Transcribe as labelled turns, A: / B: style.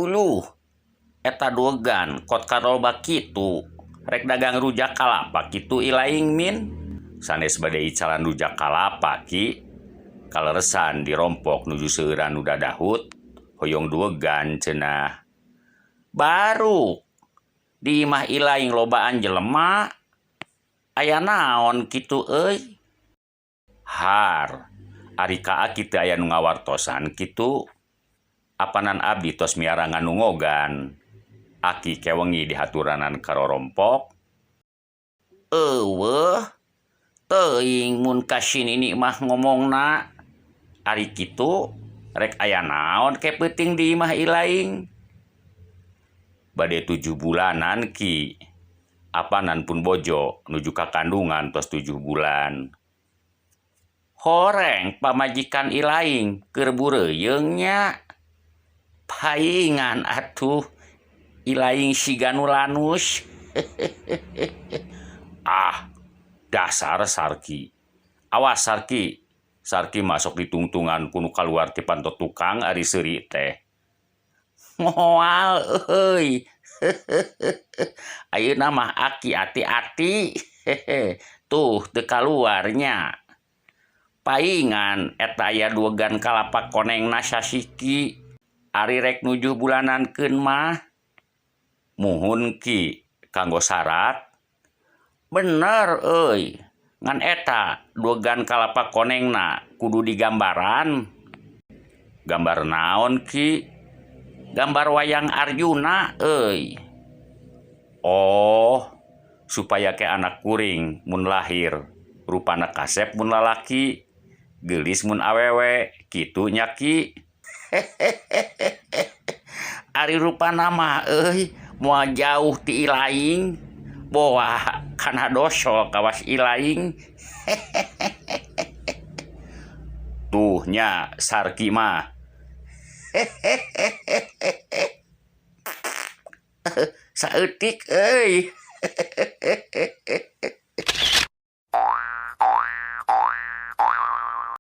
A: Uluh, eta duegan kot karoba kitu. Rek dagang rujak kalapa kitu ilaing min? Sanes bade icalan rujak kalapa ki. Kaleresan dirompok nuju seueuran nu dadahut, hoyong duegan cenah. Baru di imah ilaing lobaan jelema. Aya naon kitu euy? Har, ari ka aki teu aya nu ngawartosan kitu. Apanan abdi tos miara nganungogan. Aki ke wengi dihaturanan ka rorompok. Eueuh, teuing mun ka si nini mah ngomongna. Ari kitu rek aya naon ke peuting di imah ilaing. Bade 7 bulanan ki. Apanan pun bojo nuju ka kandungan tos 7 bulan. Horeng pamajikan ilaing keur bureuyeung nya. Paingan atuh ilaing siga nu lanus. Ah, dasar Sarki. Awas Sarki. Sarki masuk ditungtungan ku nu kaluar ti panto tukang ari seuri teh. Moal euy. Ayeuna mah aki ati-ati. Tuh teu kaluar nya. Paingan eta aya duegan kalapa konengna sasiki. Ari rek nujuh bulanankeun mah. Muhun ki kanggo syarat. Bener euy. Ngan eta duegan kalapa konengna kudu digambaran. Gambar naon ki? Gambar wayang Arjuna euy. Oh, supaya ke anak kuring mun lahir rupana kasep mun lalaki, geulis mun awewe, kitu nya ki. Ari rupana mah euy moal jauh ti ilaing. Boa kana dosok kawas ilaing. Tuh nya Sarki mah. Saeutik euy.